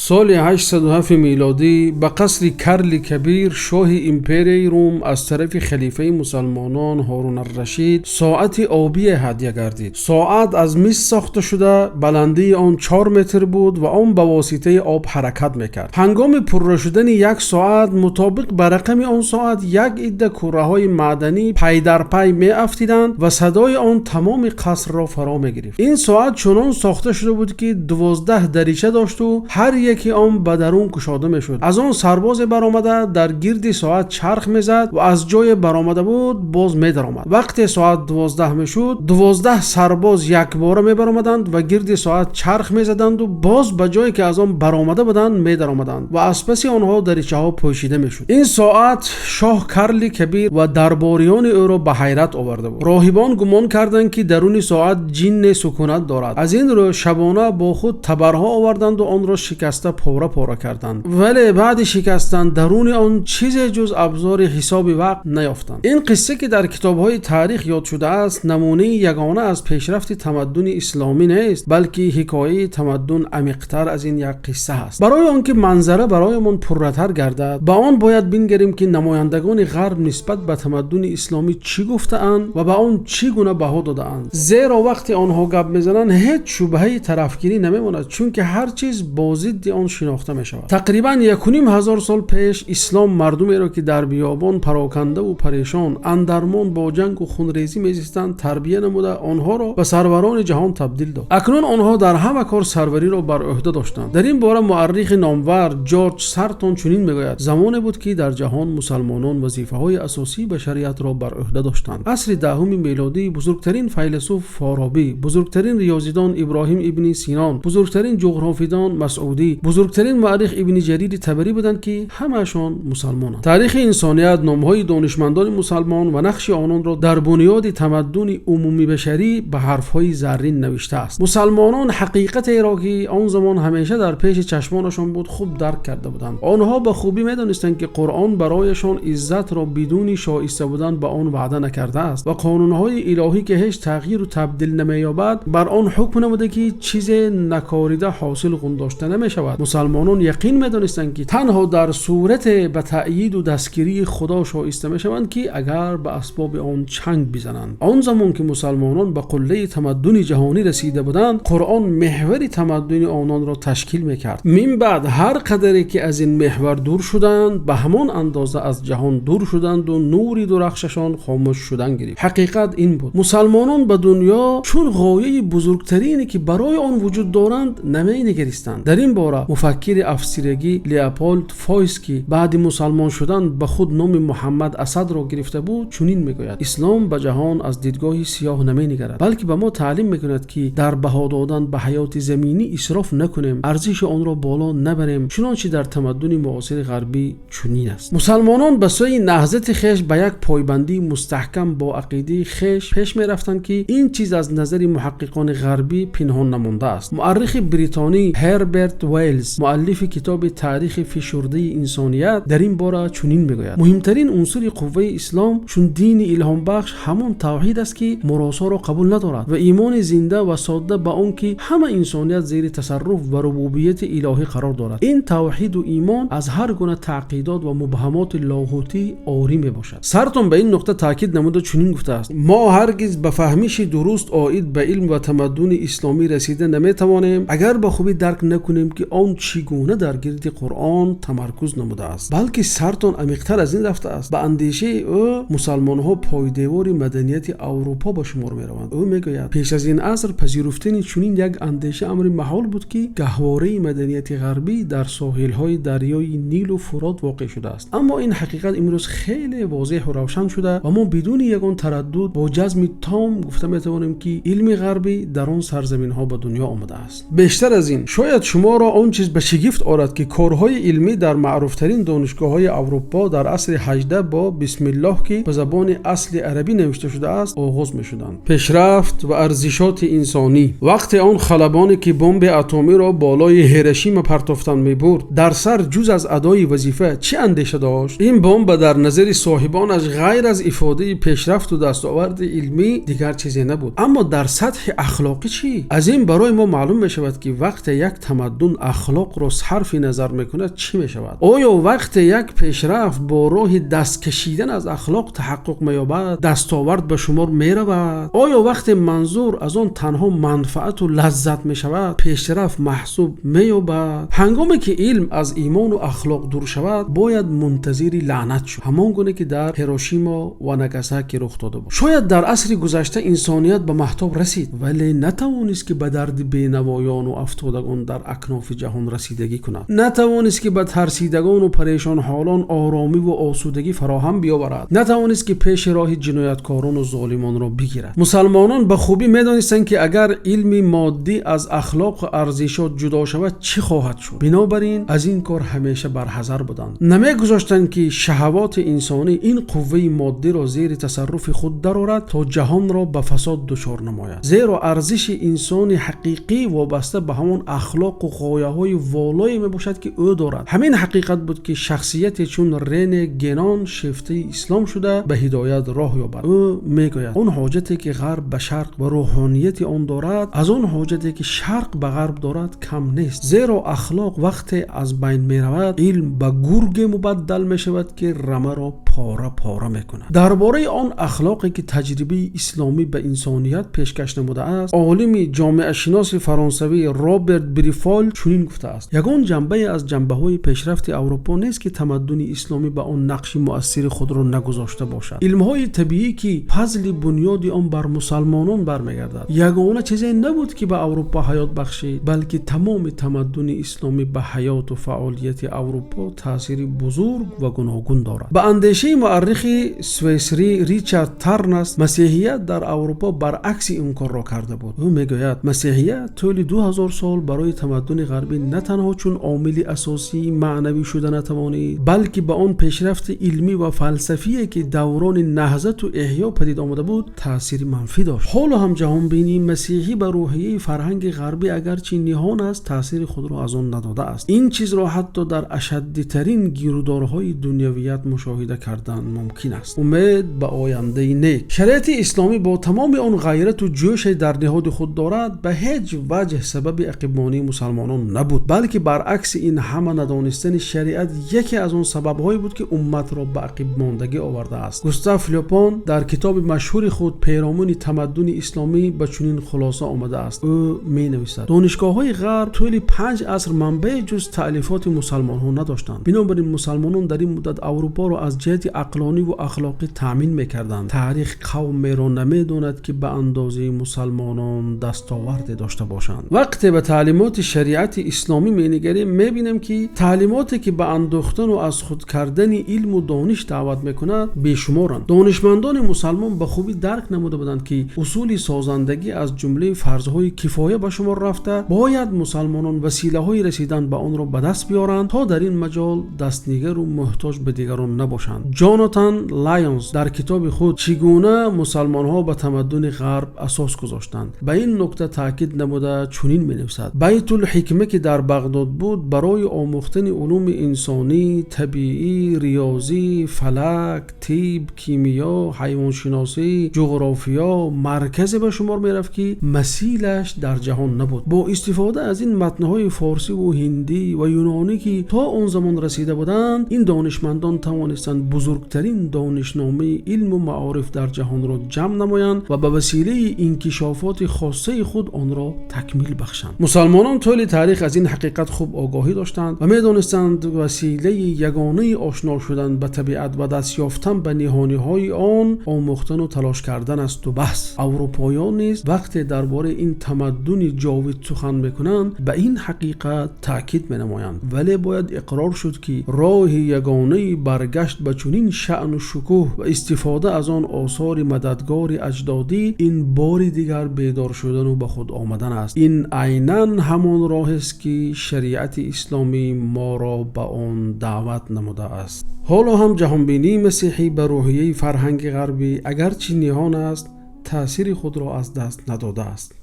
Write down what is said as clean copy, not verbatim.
Соли 807 милодӣ ба қасри Карли Кабир, шоҳи империяи Рум, аз тарафи халифаи мусулмонон Ҳорун ар-Рашид соати обӣ ҳадя гардид. Соат аз мис сохта шуда, баландии он 4 метр буд ва он ба воситаи об ҳаракат мекард. Ҳангоми пур шудани як соат мутобиқ ба рақами он соат як адад кураҳои маъданӣ паи дар пай меафтиданд ва садои он тамоми қасрро фаро мегирифт. Ин соат чунон сохта шуда буд, ки 12 дарича дошт ва ҳар яке он ба дарун кушода мешуд. Аз он сарбозе баромада дар гирди соат чарх мезад ва аз ҷое баромада буд боз медаромад. Вақте соат 12 мешуд, 12 сарбоз якбора мебаромаданд ва гирди соат чарх мезаданд ва боз ба ҷое ки аз он баромада буданд медаромаданд ва аз паси онҳо даричаҳо пӯшида мешуд. Ин соат шоҳ Карли Кабир ва дарбориёни ӯро ба ҳайрат оварда буд. Роҳибон гумон карданд, ки дарун соат ҷинне сукунат дорад. Аз ин рӯ шабона бо худ табарҳо оварданд ва онро шикаста пора-пора карданд. Вале баъди шикастан дарун он чизе ҷуз абзори ҳисоби вақт наёфтанд. Ин қисса, ки дар китобҳои таърих ёд шудааст, намунаи ягона аз пешрафти тамаддуни исломӣ нест, балки ҳикояти тамаддун амиқтар аз ин як қисса аст. Барои он ки манзара бароямон пуррангтар гардад, ба он бояд бингарем, ки намояндагони Ғарб нисбат ба тамаддуни исломӣ чӣ гуфтаанд ва ба он чӣ гуна баҳо додаанд. Зеро вақте онҳо гап мезананд, ҳеҷ шубҳаи тарафгирӣ намемонад, чунки ҳар чиз бо зидди он шинохта мешавад. Тақрибан 1,5 ҳазор сол пеш ислом мардумеро, ки дар биёбон пароканда ва парешон, андармон бо ҷанг ва хунрезӣ мезистанд, тарбия намуда, онҳоро ба сарварони ҷаҳон табдил дод. Акнун онҳо дар ҳама кор сарвариро бар ӯҳда доштанд. Дар ин бора муаррихи номвар Ҷорҷ Сартон чунин мегӯяд: «Замоне буд, ки дар ҷаҳон мусулмонон вазифаҳои асосии башариятро бар ӯҳда доштанд. Асри даҳуми мелодӣ бузургтарин файласуф Форобӣ, бузургтарин риёзидон Иброҳим ибни Сино, бузургтарин ҷуғрофидон Масъудӣ, бузургтарин муаррих Ибни Ҷарири Табарӣ буданд, ки ҳамаашон мусулмонанд. Таърихи инсоният номҳои донишмандони мусулмон ва нақши ононро дар бунёди тамаддуни умумии башарӣ ба ҳарфҳои заррин навиштааст. Мусулмонон ҳақиқатеро, ки он замон ҳамеша дар пеши чашмонашон буд, хуб дарк карда буданд. Онҳо ба хубӣ медонистанд, ки Қуръон барояшон иззатро бидуни шоиста будан ба он ваъда накардааст ва қонунҳои илоҳӣ, ки ҳеҷ тағйиру табдил намеёбад, бар он ҳукм намуда, ки чизе накорида ҳосил ғундошта намешавад. Мусулмонон яқин медонистанд, ки танҳо дар сурате ба таъйид ва дастгирии Худо шоиста мешаванд, ки агар ба асбоби он чанг бизананд. Он замон ки мусулмонон ба қуллаи тамаддуни ҷаҳонӣ расида буданд, Қуръон меҳвари тамаддуни ононро ташкил мекард. Мин баъд ҳар қадре ки аз ин меҳвар дур шуданд, ба ҳамон андоза аз ҷаҳон дур шуданд ва нури дурахшашон хомӯш шудан гирифт. Ҳақиқат ин буд: мусулмонон ба дунё чун ғояи бузургтарине, ки барои он вуҷуд доранд, наменигаристанд. Дар ин бора муфаккири австриягӣ Леополд Фойс, ки баъди мусулмон шудан ба худ номи Муҳаммад Асадро гирифта буд, чунин мегӯяд: «Ислом ба ҷаҳон аз дидгоҳи сиёҳ наменигарад, балки ба мо таълим мекунад, ки дар баҳо додан ба ҳаёти заминӣ исроф накунем, арзиши онро боло набарем, чунончи дар тамаддуни муосири ғарбӣ чунин аст». Мусулмонон ба сӯи наҳзати хеш ба як пойбандии мустаҳкам бо ақидаи хеш пеш мерафтанд, ки ин чиз аз назари муҳаққиқони ғарбӣ пинҳон намондааст. Муаррихи бритонӣ Ҳерберт Уэллс, муаллифи китоби «Таърихи фишурдаи инсоният», дар ин бора чунин мегӯяд: «Муҳимтарин унсури қувваи ислом чун дини илҳомбахш ҳамон тавҳид аст, ки муросоро қабул надорад, ва имони зинда ва содда ба он ки ҳама инсоният зери тасарруф ва рубубияти илоҳӣ қарор дорад. Ин тавҳиду имон аз ҳар гуна таъқидот ва мубҳамоти лоҳутӣ орӣ мебошад». Сартон ба ин нуқта таъкид намуда чунин гуфтааст: «Мо ҳаргиз ба фаҳмиши дуруст оид ба илм ва тамаддуни исломӣ расида наметавонем, агар ба хубӣ дарк накунем, ки он чӣ гуна дар гирди Қуръон тамаркуз намудааст». Балки Сартон амиқтар аз ин рафтааст. Ба андешаи ӯ, мусулмонҳо пойдевори маданияти Аврупо ба шумор мераванд. Ӯ мегӯяд: «Пеш аз ин аср пазируфтани чунин як андеша амри маҳол буд, ки гаҳвораи маданияти ғарбӣ дар соҳилҳои дарёи Нилу Фурот воқеъ шудааст. Аммо ин ҳақиқат имрӯз хеле возеҳу равшан шуда ва мо бидуни ягон тараддуд бо ҷазми том гуфта метавонем, ки илми ғарбӣ дар он сарзаминҳо ба дунё омадааст». Бештар аз ин шояд шуморо он чиз ба шигифт орад, ки корҳои илмӣ дар маъруфтарин донишгоҳҳои Аврупо дар асри 18 бо «Бисмиллоҳ», ки ба забони асли арабӣ навишта шудааст, оғоз мешуданд. Пешрафт ва арзишоти инсонӣ. Вақте он халабоне, ки бомби атомиро болои Ҳирошима партофтан мебурд, дар сар ҷуз аз адои вазифа чӣ андеша дошт? Ин бомба дар назари соҳибонаш ғайр аз ифодаи пешрафту дастоварди илмӣ дигар чизе набуд. Аммо дар сатҳи ахлоқӣ чӣ? Аз ин барои мо маълум мешавад, ки вақте як тамаддун ахлоқро сарфи назар мекунад, чӣ мешавад? Оё вақте як пешрафт бо роҳи даст кашидан аз ахлоқ таҳаққуқ меёбад, дастовард ба шумор меравад? Оё вақте манзур аз он танҳо манфиат ва лаззат мешавад, пешрафт маҳсуб меёбад? Ҳангоме ки илм аз имон ва ахлоқ дур шавад, бояд мунтазири лаънат шуд. Ҳамонгуна ки дар Ҳирошима ва Нагасаки рух дода буд. Шояд дар асри гузашта инсоният ба моҳтоб расид, вале натавонист ки ба дарди бенавоён ва афтодагон дар акнофи ҷаҳон расидагӣ кунад. Натавонист ки ба тарсидагон ва парешонҳолон оромӣ ва осудагӣ фароҳам биёварад. Натавонист ки пеши роҳи ҷинояткорон ва золимонро бигирад. Мусулмонон ба хубӣ медонистанд, ки агар илми моддӣ аз ахлоқ ва арзишҳо ҷудо шавад, чӣ хоҳад шуд. Бинобар ин аз ин кор ҳамеша барҳазар буданд. Намегузоштанд ки шаҳавоти инсонӣ ин қувваи моддиро зери тасарруфи худ дарорад, то ҷаҳонро ба фасод дучор намояд. Зеро арзиши инсони ҳақиқӣ вобаста ба ҳамон ахлоқ ва ғояҳои волое мебошад, ки ӯ дорад. Ҳамин ҳақиқат буд, ки шахсияте чун Рене Генон шефтаи ислом шуда ба ҳидоят роҳ ёбад. Ӯ мегӯяд: он ҳоҷате ки ғарб ба шарқ ва рӯҳонияти он дорад, аз он ҳоҷате ки шарқ ба ғарб дорад кам нест. Зеро ахлоқ вақте аз байн меравад, илм ба гурге мубаддал мешавад, ки рамаро пора-пора мекунад. Дар бораи он ахлоқе ки таҷрибаи исломӣ ба инсоният пешкаш намудааст, олими ҷомеашиноси фаронсавӣ Роберт Бриффолт чунин гуфтааст: ягон ҷанбае аз ҷанбаҳои пешрафти Аврупо нест, ки тамаддуни исломӣ ба он нақши муассири худро нагузошта бошад. Илмҳои табиӣ, ки фазли бунёди он бар мусулмонон бармегардад, ягона чизе набуд, ки ба Аврупо ҳаёт бахшид, балки тамоми тамаддуни исломӣ ба ҳаёт ва фаъолияти Аврупо таъсири бузург ва гуногун дорад. Ба андешаи муаррихи швейтсарӣ Ричард Тарнас, масеҳият дар Аврупо баръакси ин корро карда буд. Ӯ мегӯяд: масеҳият тӯли 2000 сол барои тамаддуни ғарбӣ на танҳо чун омили асосии маънавӣ шуда натавонист, балки ба он пешрафти илмӣ ва фалсафие ки давраи наҳзат ва эҳё падид омада буд, таъсири манфӣ дошт. Ҳоло ҳам ҷаҳонбинии масеҳӣ ба рӯҳияи фарҳанги ғарбӣ агарчи ниҳон аст, таъсири худро аз он надодааст. Ин чизро ҳатто дар ашадтарин гирудорҳои дунявият мушоҳида кардан мумкин аст. Умед ба оянда нек. Шариати исломӣ бо тамоми он ғайрат ва ҷӯше дар ниҳоди худ дорад, ба ҳеҷ ваҷҳ сабаби ақибмонии мусулмонон набуд, балки баръакс ин ҳама надонистани шариат яке аз он сабабҳое буд, ки умматро ба ақибмондагӣ овардааст. Густав Лебон дар китоби машҳури худ «Перомуни тамаддуни исломӣ» ба чунин хулоса омадааст. Ӯ менависад: донишгоҳҳои ғарб тӯли 5 аср манбае ҷуз таълифоти мусулмонон надоштанд. Бинобар ин мусулмонон дар ин муддат Аврупоро аз ҷиҳати ақлонӣ ва ахлоқӣ таъмин мекарданд. Таърих қавмеро намедонад, ки ба андозаи мусулмонон дастовардӣ дошта бошанд. Вақте ба таълимоти шариати исломӣ менигарем, мебинем, ки таълимоте ки ба андӯхтан ва аз худ кардани илм ва дониш даъват мекунад, бешуморанд. Донишмандони мусулмон ба хубӣ дарк намуда буданд, ки усули созандагӣ аз ҷумлаи фарзҳои кифоя ба шумор рафта, бояд мусулмонон василаҳои расидан ба онро ба даст биёваранд, то дар ин маҷол дастнигар ва муҳтоҷ ба дигарон набошанд. Ҷонатан Лайонс дар китоби худ «Чӣ гуна мусулмонҳо ба тамаддуни ғарб асос гузоштанд» ба ин нукта таъкид намуда чунин менависад: Байтул-Ҳикма, ки дар Бағдод буд, барои омӯхтани улуми инсонӣ, табиӣ, риёзӣ, фалак, тиб, кимиё, ҳайвоншиносӣ, ҷуғрофия марказе ба шумор мерафт, ки масилаш дар ҷаҳон набуд. Бо истифода аз ин матнҳои форсӣ ва ҳиндӣ ва юнонӣ, ки то он замон расида буданд, ин донишмандон тавонистанд бузургтарин донишномаи илм ва маориф дар ҷаҳонро ҷамъ намоянд ва ба василаи инкишофоти хоссаи худ онро такмил бахшанд. Мусулмонон тӯли таърих аз ин ҳақиқат хуб огоҳӣ доштанд ва медонистанд василаи ягонаи ошно шудан ба табиат ва даст ёфтан ба ниҳониҳои он омӯхтан ва талош кардан аст ва бас. Аврупоиён низ вақте дар бораи ин тамаддуни ҷовид сухан мекунанд, ба ин ҳақиқат таъкид менамоянд. Вале бояд иқрор шуд, ки роҳи ягонаи баргашт ба чунин шаъну шукӯҳ ва истифода аз он осори мададгори аҷдодӣ ин бори дигар бедор шудан ва ба худ омадан аст. Ин айнан ҳамон роҳест, ки шариати исломӣ моро ба он даъват намудааст. Ҳоло ҳам ҷаҳонбинии масеҳӣ ба рӯҳияи фарҳанги ғарбӣ агарчи ниҳон аст, таъсири худро аз даст надодааст.